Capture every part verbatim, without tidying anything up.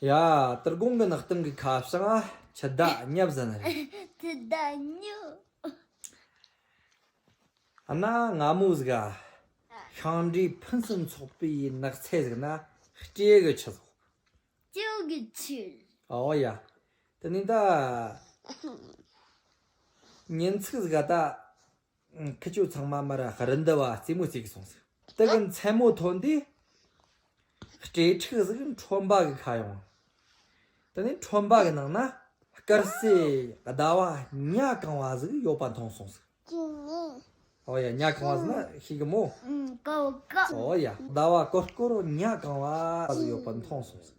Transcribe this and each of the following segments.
ཡ། དུར་སྒོང་གི་ནགས་གཏིང་གི་ཁ་བྱང་ང་ཆུ་ཟླ་ཉབ་ཟིན་རེད། ཆུ་ཟླ་ཉབ། ཨ་ན་ང་མོ་ཟིག་ག་ཤིང་འབྲས་ཕུན་སུམ་ཚོགས་པའི་ནགས་ཚལ་ཟིག་ན་སྤྲེའུ་གི་ཆུ་ཟོག་སྤྲེའུ་གི་ཆུ། ཨོ་ཡ། དེ་ནས་ད་ཉིན་ཚིགས་ཟིག་ག་ད། ཁི་ཆོ་ཚང་མ་མར་ར་རི་འདབས་བ་རྩེད་མོ་རྩེ་གི་སོང་ཟིག་དེ་གི་མཚན་མོ་ཐོན་དུས། སྤྲེལ་ཕྲུག་ཟིག་ཁྲོན་པ་གི་ཁ་ཡོང་། དེ་ནས་ཁྲོན་པ་གི་ནང་ན་དཀར་གསལ་ཟླ་བ་ཉ་གང་བ་ཟིག་ཡོད་པ་མཐོང་སོང་ཟིག་ཨོ་ཡ། ཉ་གང་བ་ཟིག་ན་ཤེས་གི་མོ། ཨོ་ཡ། ཟླ་བ་ཀོར་ཀོར་ཉ་གང་བ་ཟིག་ཡོད་པ་མཐོང་སོང་ཟིག་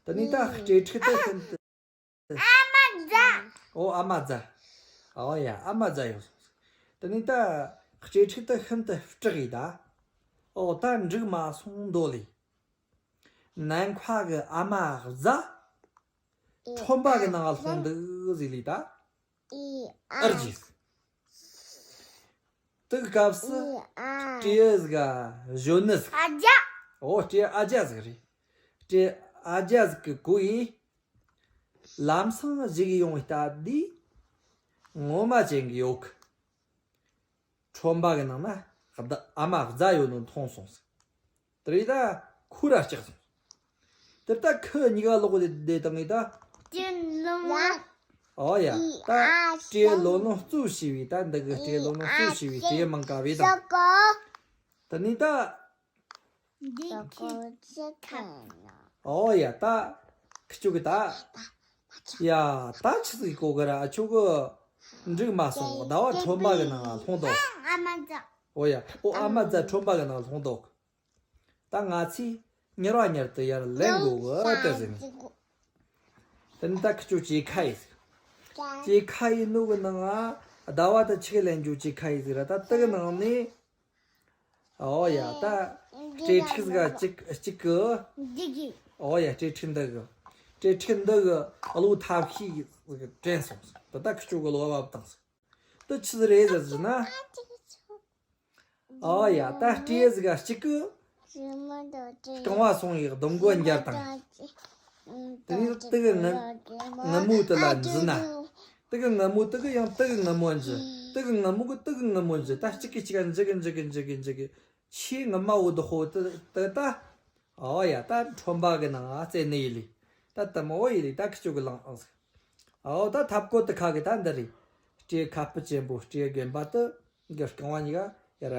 དེ་ནས་ད་སྤྲེལ་ཕྲུག་དེ་ཤིན་ཏུ། ཨ་མ་ཛ། ཨོ་ཨ་མ་ཛ། ཨོ་ཡ། ཨ་མ་ཛ་ཡོད་སོང་། དེ་ནས་ད་སྤྲེལ་ཕྲུག་དེ་ཤིན་ཏུ་སྐྲག་ཡི་ད། ཨོ་ད་འགྲིག་མ་སོང་འདོད་ལེ། ནམ་མཁའ་གི་ཨ་མ་ཛ། ཁྲོན་པ་གི་ནང་ལྷུང་འདུག་ཟེར་ལེ་ད། ཨར་ཇིས། དེ་གི་སྐབས་སུ་སྤྲེའུ་ཟིག་ག་གཞོན་ནུ་ཟིག་ཨ་ཇ། ཨོ་སྤྲེའུ་ཨ་ཇ་ཟིག་རེད། སྤྲེའུ་ཨ་ཇ་ཟིག་གི་གོ་ཡི། ལམ་སང་གཞུག་ཡོང་བའི་སྟབས་བདེ། ངོ་མ་ཅན་གི་ཡོད་གི་ཁྲོན་པ་གི་ནང་ན་ཨ་མ་ཛ་ཡོད་ནོ་མཐོང་སོང་ཟིག་དེ་རེད་ད་ཁོ་ར་སྐྲག་སོང་། དེར་ད་ཁོ་གཉིས་ཀ་ལོག་སྟེ་བསྡད་བཏང་ངེ་ད། ཨོ་ཡ། ད་སྤྲེའུ་ལོ་ལོན་གཙོ་བྱས་པའི་ད་འདི་གི་སྤྲེའུ་ལོ་ལོན་གཙོ་བྱས་པའི་སྤྲེའུ་མང་ཀ་བས་དང་། དེ་ནས་ད། འདི་ཁྱི་ཁ། ཨོ་ཡ། ད་ཁི་ཆོ་གི་ད། ཡ། ད་ཆི་ཟིག་གོ་གི་ར་ཨ་ཆོ་གི་འགྲིག་མ་སོང་། ཟླ་བ་ཁྲོན་པ་གི་ནང་ལྷུང་དོ། ཨ་མ་ཛ། ཨོ་ཡ། ཨོ་ཨ་མ་ཛ་ཁྲོན་པ་གི་ནང་ལྷུང་དོ། ད་ང་ཚོས་མྱུར་བ་མྱུར་དུ་ཡར་ལེན་དགོས་གི་ཏི་ཟེར་ནས། དེ་ནས་ད་ཁི་ཆོ་ཅིག་ཁ་ཡི་ཟིག་ཅིག་ཁ་ཡི་ནོ་གི་ནང་ང་ཟླ་བ་ད་ཆི་གི་ལེན་རྒྱུ་ཅིག་ཁ་ཡི་ཟིག་ར་ད་དེ་གི་ནང་ནས། ཨོ་ཡ། ད་སྤྲེལ་ཕྲུག་ཟིག་གཅིག་གཅིག་གི་འདི་གི་ཨོ་ཡ། སྤྲེལ་ཕྲུག་འདི་གི་སྤྲེལ་ཕྲུག་འདི་གི་བློ་ཐབས་ཤེས་ཟིག་དྲན་སོང་ཟིག་ད་ལྟ་ཁི་ཆོ་གི་བློ་བབ་བཏང་ཟིག་དེ་ཆི་ཟིག་རེད་ཟེར་ཟེར་ན། ཨོ་ཡ། ད་སྤྲེལ་ཟིག་གཅིག་གི་རྐང་བ་སོང་ཡི་སྡོང་མགོ་འབྱར་བཏང་། དེ་ནས་དེ་གི་ངུ་ངུ་མོ་དེ་ལ་འཛུལ་ན། དེ་གི་ངུ་མོ་དེ་གི་ཡང་དེ་གི་ངུ་མོ་འཛུལ། དེ་གི་ངུ་མོ་གི་དེ་གི་ངུ་མོ་འཛུལ། ད་གཅིག་གིས་གཅིག་ག་འཇིགས་གི་འཇིགས་གི་འཇིགས་གི་འཇིགས་གི་ཆེས་ངུ་མ་འོ་དོ་ཧོ་དེ་དེ་ད། ཨོ་ཡ། ད་ཁྲོན་པ་གི་ནང་ང་རྩེ་ནི་ཡི་ལི། ད་དེ་མོ་ཡི་ལི་ད་ཁི་ཆོ་གི་ལང་ཨང་ཟིག་ཨོ་ད་ཐབ་ཀོ་དེ་ཁ་གི་ད་འདི་རེད། སྤྲེའུ་ཁ་སྤུ་ཅན་པོ་སྤྲེའུ་རྒན་པ་དེ་གི་རྐང་བ་གཉིས་ཀ་ཡ་ར་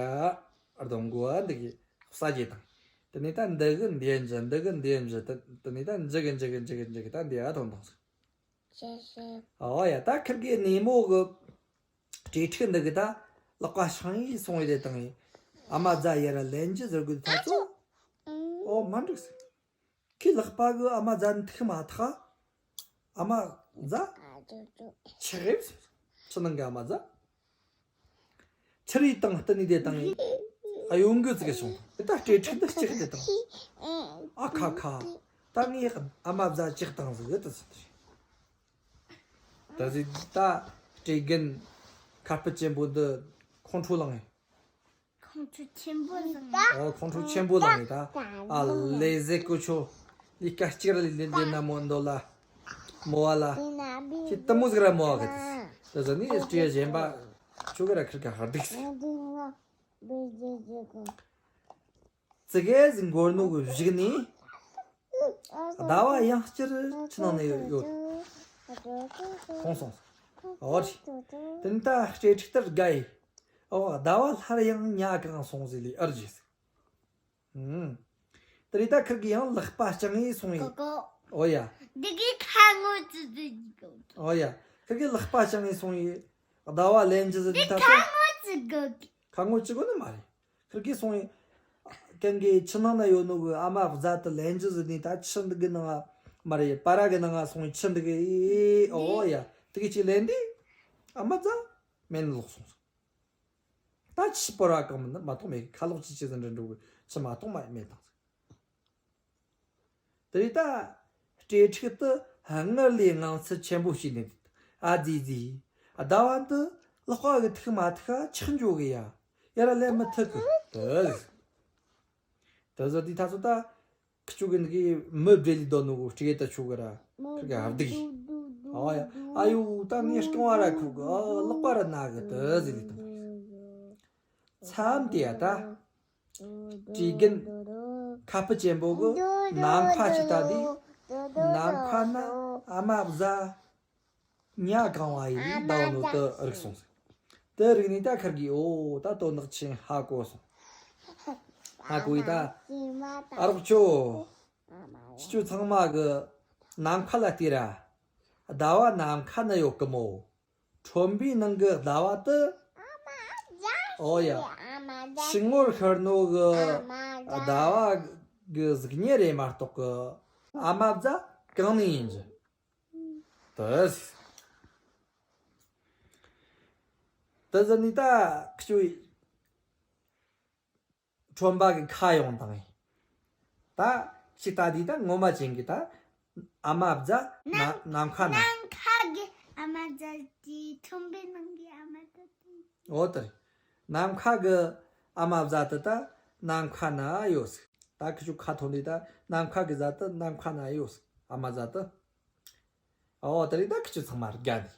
སྡོང་མགོ་བ་འདི་གི་ས་གྱེས་དང་། དེ་ནས་ད་འདི་གི་འདི་འཇུ་འདི་གི་འདི་འཇུ་དེ་དེ་ནས་ད་འཇུ་གི་འཇུ་གི་འཇུ་གི་འཇུ་གི་ད་འདི་ཡ་ཐོན་དང་ཟིག་ཨོ་ཡ། ད་ཁིར་གི་ནི་མོ་གི་སྤྲེལ་ཕྲུག་འདི་གི་ད་ལག་པ་བཤང་ཡི་སོང་ཡི་དེ་དང་ཡི། ཨ་མ་ཛ་ཡ་ར་ལེན་གྱི་ཟེར་གི་ད་ཚོ། ཨོ་མ་འགྲིག་ཟེར། ཁི་ལག་པ་གི་ཨ་མ་ཛ་ནི་ཐུག་མ་ཐག་ཨ་མ་ཛ། ཆི་རེད་ཟེར། ཆུ་ནང་གི་ཨ་མ་ཛ། ཆུ་རིས་དང་བསྟུན་ནས་དེ་དང་ཡི། ཨ་ཡོང་གི་ཟིག་གི་བྱུང་། དེ་ད་སྤྲེལ་ཕྲུག་འདི་གཅིག་དེ་དང་། ཨ་ཁ་ཁ། ད་ངས་ཨ་མ་ཛ་གཅིག་དང་ཟིག་གི་དེ་ཟེར། ད་ཟིག་ད་སྤྲེལ་རྒན་ཁ་སྤུ་ཆེན་པོ་འདི་ཁོང་ཁྲོ་ལངས་ཡིན། ཁོང་ཁྲོ་ཆེན་པོ་ལངས་ཡིན་ད། ཨོ་ཁོང་ཁྲོ་ཆེན་པོ་ལངས་ཡིན་ད། ཨ་ལེ་ཟེ་ཀོ་ཆོ། ལི་ཀ་གཅིག་ར་ལི་ལི་འདི་ན་མོ་འདོ་ལ། མོ་བ་ལ། ཁྱི་ལྟ་མོ་ཟིག་ར་མོ་བ་གི་དེ། ད་ཟ་ནི་སྤྲེལ་གཞན་པ་ཆོ་གི་ར་ཁིར་ཀ་ཧར་འདུག་ཟེར། ཙི་གེ་ཟིག་འགོར་ནོ་གི་གཞུག་ནས། ཟླ་བ་ཡང་བསྐྱར་ཆུ་ནང་ནས་ཡོད། ཁོང་སོང་། ཨོ་རེད། དེ་ནས་ད་སྤྲེལ་ཕྲུག་ལྟར་དགའ་ཡི། ཨོ་ཟླ་བ་སླར་ཡང་ཉ་གང་སོང་ཟེར་ལས་ཨར་རྗེས། ཨུམ། དེ་རེད་ད་ཁིར་གི་ཡང་ལག་པ་བརྐྱངས་ཡི་སོང་ཡི། ཀོ་ཀོ། ཨོ་ཡ། འདི་གི་ཁ་ངོ་ཙི་ཙི་ཡི་གོ་ཨོ་ཡ། ཁིར་གི་ལག་པ་བརྐྱངས་ཡི་སོང་ཡི། ཟླ་བ་ལེན་རྒྱུ་ཟེར་འདི་ད་ཁ་ཚོ། ངོ་ཙི་གོ་གི་ཁ་ངོ་ཅི་གོ་ནི་མ་རེད། ཁིར་གིས་སོང་ཡི། གན་གི་ཆུ་ནང་ན་ཡོད་ནོ་གི་ཨ་མ་བཟའ་དེ་ལེན་རྒྱུ་ཟེར་ནི་ད་ཆུ་འདི་གི་ནང་ང་མ་རེད། པ་ར་གི་ནང་ང་སོང་ཡི་ཆུ་འདི་གི་ཨོ་ཡ། དེ་གི་ཅིག་ལེན་དུས་ཨ་མ་བཟའ་མེད་ནི་ལོག་སོང་། ད་ཆུ་སྤོར་བ་གང་མིན་ན་མ་གཏོགས་མེད་གི་ཁ་ལོག་ཅི་ཅི་ཟིན་འདྲ་འགྲོ་གི་ཆུ་མ་གཏོགས་མ་མེད་དང་། དེ་རེད་ད། སྤྲེལ་ཕྲུག་ཏུ་སྔར་ལས་དངངས་འཚབ་ཆེན་པོ་བྱས་ནས། ཨ་ཙི་ཙི། ཟླ་བ་འདི་ལག་པ་གི་ཐུག་མ་ཐུག་ཆག་འཇོག་གི་ཡ། ཡ་ར་ལེན་མི་ཐུབ་གི་དེ། དེ་ཟེར་དུས་ད་ཚོ་ད། ཁྱོད་ཀྱི་འདི་གི་མི་བྲེལ་ལི་དོ་ནུ་གི་སྤྲེའུ་ད་ཆུ་གི་ར། ཁིར་གི་ཧབ་འདི་གི། ཨ་ཡ། ཨ་ཡུ་ད་ངས་རྐང་བ་ར་ཁུག་གི། ཨ་ལག་པ་ར་ན་གི་དི་ཟི་ལི་དང་། མཚམས་དེ་ཡ་ད། སྤྲེའུ་རྒན་ཁ་སྤུ་ཅན་པོ་གི་ནམ་མཁའ་ཅིག་ལྟ་དུས། ནམ་མཁའ་ན་ཨ་མ་བཟའ་ཉ་གང་བ་ཡིན་ཟླ་བ་ནོ་དི་རིག་སོང་ཟིག། དི་རིག་ནི་ད་ཁིར་གི་ཨོ་ད་དོན་དག་ཆེན་ཧ་གོ་སོང་། ཧ་གོ་ཡི་ད། ཨ་རོགས་ཁྱོ། ཁྱོད་ཚང་མ་གི་ནམ་མཁའ་ལ་ལྟོས་ར། ཟླ་བ་ནམ་མཁའ་ན་ཡོད་གི་མོ། ཁྲོན་པའི་ནང་གི་ཟླ་བ་དི། ཨོ་ཡ། ཕྱི་ངོར་ཤར་ནོ་གི་ཟླ་བ་གི་གཟུགས་བརྙན་རེད་མ་གཏོགས་གི། ཨ་མ་བཟའ་གང་ནས་ཡིན་གི། དི། དི་ཟི་ནི་ད་ཁྱོད། ཁྲོན་པ་གི་ཁ་ཡོང་དང་། ད་ཅི་ལྟ་དུས་ད་ངོ་མ་ཅན་གི་ད། ཨ་མ་བཟའ་ན་ནམ་མཁའ་ན། ནམ་མཁའ་གི་ཨ་མ་བཟའ་དེ་ཁྲོན་པའི་ནང་གི་ཨ་མ་བཟའ་དེ། འོ་དི། ནམ་མཁའ་གི་ཨ་མ་བཟའ་དི་ད་ནམ་མཁའ་ན་ཡོད་ཟིག། ད་ཁྱོད་ཁ་ཐོན་དུས་ད་ནམ་མཁའ་གི་བཟའ་དི་ནམ་མཁའ་ན་ཡོད་ཟིག། ཨ་མ་བཟའ་དི། ཨོ་དེ་རིང་ད་ཁྱོད་ཚང་མ་དགའ་ནི།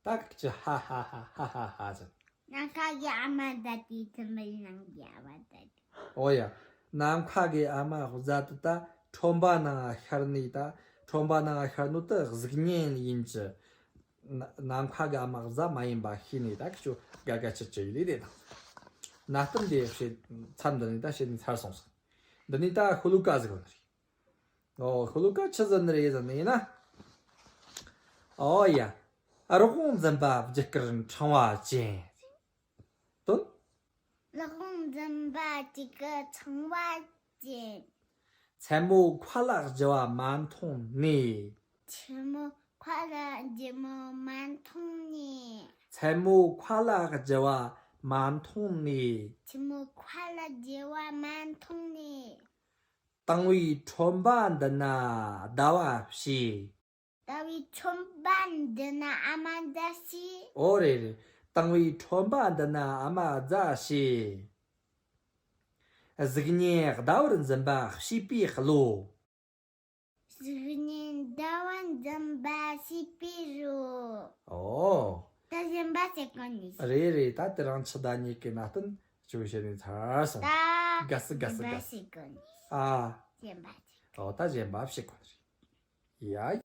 ད་ཁྱོད་ཧ་ཧ་ཧ་ཧ་ཧ་ཧ་ཟེར། ནམ་མཁའ་གི་ཨ་མ་བཟའ་དེ་ཁྲོན་པའི་ནང་གི་ཨ་མ་བཟའ་དེ། ཨོ་ཡ། ནམ་མཁའ་གི་ཨ་མ་བཟའ་དི་ད་ཁྲོན་པ་ནང་ཤར་ནི་ད། ཁྲོན་པ་ནང་ཤར་ནོ་དི་གཟུགས་བརྙན་ཡིན་གི། ན་ནམ་མཁའ་གི་ཨ་མ་བཟའ་མ་ཡིན་པ་ཤེས་ནི་ད་ཁྱོད་དགའ་དགའ་ཆི་ཆི་ཡི་ལི་དེ་དང་། ན་སྟོན་དེ་བཤད་མཚམས་འདི་ནི་ད་བཤད་ནི་ཚར་སོང་ཟིག། འདི་ནི་ད་ཤོ་ལོ་ཀ་ཟིག་ཡོད་ནི་རེད། ཨོ་ཤོ་ལོ་ཀ་ཆི་ཟེར་ནི་རེད་ཟེར་ནི་ཡིན་ན། ཨོ་ཡ། རོགས་འཛིན་པ་བརྒྱུད་སྐུར་འཕྲེང་བ་ཅན། དོན། རོགས་འཛིན་པ་བརྒྱུད་སྐུར་འཕྲེང་བ་ཅན། མཚན་མོ་མཁའ་ལ་རྒྱུ་བ་མ་མཐོང་ནས། མཚན་མོ་མཁའ་ལ་རྒྱུ་མོ་མ་མཐོང་ནས། མཚན་མོ་མཁའ་ལ་རྒྱུ་བ་མ་མཐོང་ནས། མཚན་མོ་མཁའ་ལ་རྒྱུ་བ་མ་མཐོང་ནས། དྭངས་པའི་ཁྲོན་པ་འདི་ན་ཟླ་བ་བྱས། དྭངས་པའི་ཁྲོན་པ་འདི་ན་ཨ་མ་བཟའ་བྱས། ཨོ་རེད་རེད། དྭངས་པའི་ཁྲོན་པ་འདི་ན་ཨ་མ་བཟའ་བྱས། གཟུགས་བརྙན་ཟླ་བར་འཛིན་པ་བྱིས་པའི་བློ། གཟུགས་བརྙན་ཟླ་བར་འཛིན་པ་བྱིས་པའི་བློ། ཨོ། ད་གཞན་པ་བྱེད་གོ་ནི། རེད་རེད། ད་དེ་རིང་ཆི་ཟླ་གཉིས་ཀྱི་ན་སྟོན་ཅུ་བྱས་ནས་ཚར་སོང་། ད་དགའ་སི་དགའ་སི་གཞན་པ་དགའ་སི། བྱེད་གོ་ནི། ཨ། གཞན་པ་བྱེད། ཨོ་ད་གཞན་པ་བྱེད་གོ་ནི་རེད། ཡ།